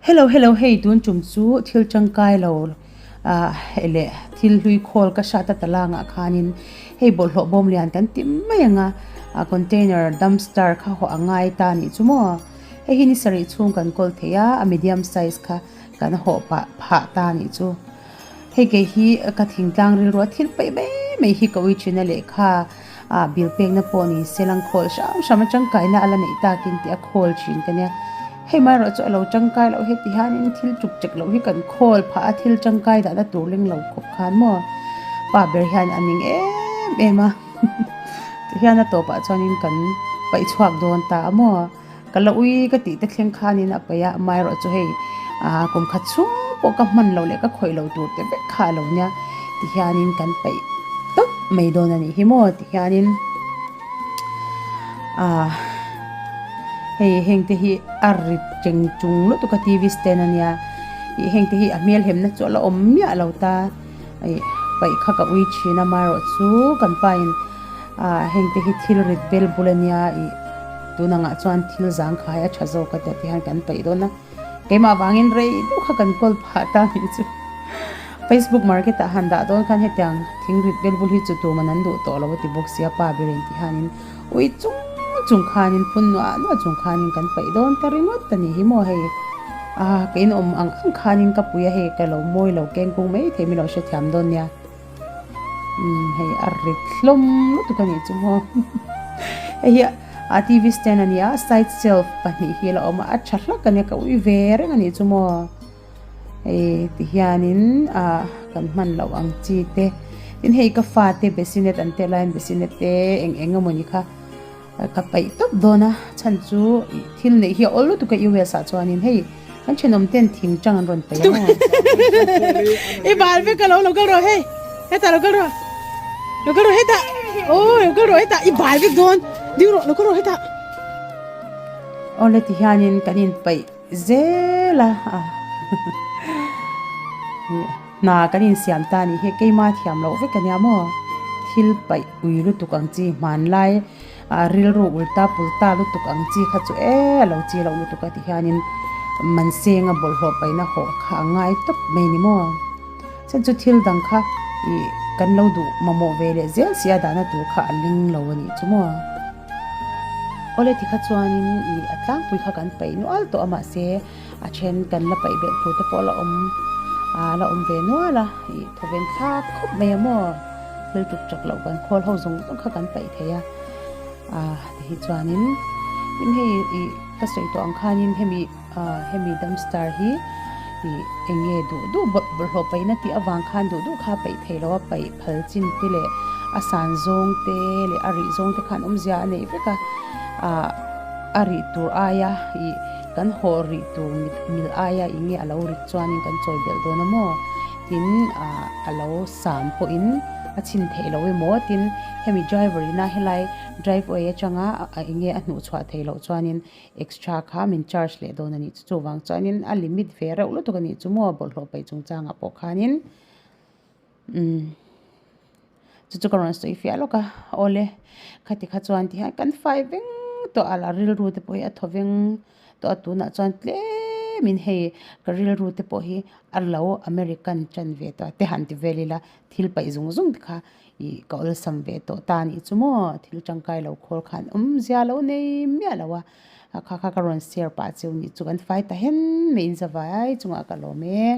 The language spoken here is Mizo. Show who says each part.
Speaker 1: Hello hello hei tun tum chu thil tangkai lo ah leh thil hlui khawl ka hrat a talangah khanin hei bawlhhlawh bawm lian kan ti mai ang a ah container dumpster kha haw a ngai ta anih chu maw hei hi ni sarih chhung kan kawl thei a a medium size kha kan hawh pah phah ta anih chu hei kei hi ka thingtlang rilru a thil paih mai mai hi ka ui thin a lehkha ah bill pekna pawh ni se lang khawl hrang hrang a tangkaina a la neih takin tih a khawl thin ka nia hei amaherawh chu a lo tangkai loh heti hianin thil tuk chek loh hi kan khawl phah a thil tangkai dahna tur leng lo khawp khan maw pa ber hian a ning em em a tihian a tawpah chuanin kan paih chhuak dawn ta a maw ka la ui ka tih te thleng khanin a paih a amaherawh chu hei ah kum khat chhung pawh ka hman loh leh ka khawih loh tur te vek kha a lo nia tihianin kan paih tawp mai dawn a nih hi maw tihianin ah hei heng te hi a rit cheng chung lutuk a T V stand a nia ih heng te hi a hmel hemna chu a la awm miah lo ta ih paih kha ka ui thin a amaherawh chu kan pa in ah heng te hi thil rit bel bul a nia ih tun angah chuan thil zangkhai a tha zawk a ti hian kan paih dawn a. Keimah vangin rei deuh kha kan kawl phah ta nih chu. Facebook market ah han dah dawn khan hetiang thing rit bel bul hi chu tuman an duh tawh lo a ti bawk sia pa ber in ti hianin ui chung chung khanin phun nuah nuah chung khanin kan paih dawn ta ringawt a nih hi maw hei ah ka inawm ang ang khanin ka pui a hei ka lo mawi lo keng kung mai thei min lo hrethiam dawn nia. Umm hei a rit hlawm lutuk a nih chu maw hei hi a T V stand a ni a side shelf pahnih hi a la awm a a tha hlak a nia ka ui ve reng a nih chu maw hei ti hianin ah kan hman loh ang chi te tin hei ka fate basinet an tel laiin basinet te eng eng emawni kha ka paih tawp dawn a chhan chu ih thil neih hi a awl lutuk a U S ah chuanin hei kan thenawm ten thing tang an rawn paih a maw.
Speaker 2: I bal vek a lo lo kal rawh hei hetah lo kal rawh lo kal rawh hetah aw lo kal rawh hetah i bal vek dawn ding rawh lo kal rawh hetah.
Speaker 1: Awle ti hianin kan inpaih zel a hna kan insiam ta anih hi keima thiam loh vek ania maw thil paih ui lutuk ang chi hmanlai ah rilru ulta pulta lutuk ang chi kha chu e a lo chi loh lutuk a ti hianin Mansenga bawlhhlawh paihna hawh kha a ngai tawp mai ni maw chuan chu thil dang kha ih kan lo duh mamawh ve leh zel si a dahna tur kha a ling lo a nih chu maw. Awle ti kha chuanin ih a tlangpui kha kan paih nual tawh a mahse a then kan la paih belh tur te pawh la awm ah la awm ve nual a ih thawven thlak khawp mai a maw thil tuk chak loh kan khawl ho zawng zawng kha kan paih thei a ah ti hi chuanin tin hei ih ka sawi tawh ang khanin hemi ah hemi dumpster hi ih eng nge duh duh bawlhhlawh paihna tih avang khan duh duh kha paih thei lo a paih phal chin te leh a san zawng te leh a rih zawng te khan awmzia a neih vek a ah a rih tur aia ih kan haw rih tur mil aia eng nge a lo rit chuanin kan chawi belh dawn a maw tin ah a lo san pawhin a chhin theih loh emaw tin hemi driver ina helai drive way atanga eng nge a hnuh chhuah theih loh chuanin extra kha min charge leh dawn a nih chu chuvang chuanin a limit ve reuh lutuk a nih chu maw bawlhhlawh paih chungchangah pawh khanin umm chu chu ka rawn sawi fiah lawk a awle khati kha chuan ti hian kan fai veng tawh a la rilru te pawh hi a thaw veng tawh a tunah chuan tlem in hei ka rilru te pawh hi a lo American tan ve tawh a te han ti vel ila thil paih zung zung te kha ih ka awlsam ve tawh ta a nih chu maw thil tangkai lo khawl khan awmzia lo nei miah lo a kha kha ka rawn share pah cheu nih chu kan fai ta hen mai in zavai chungah ka lawm e.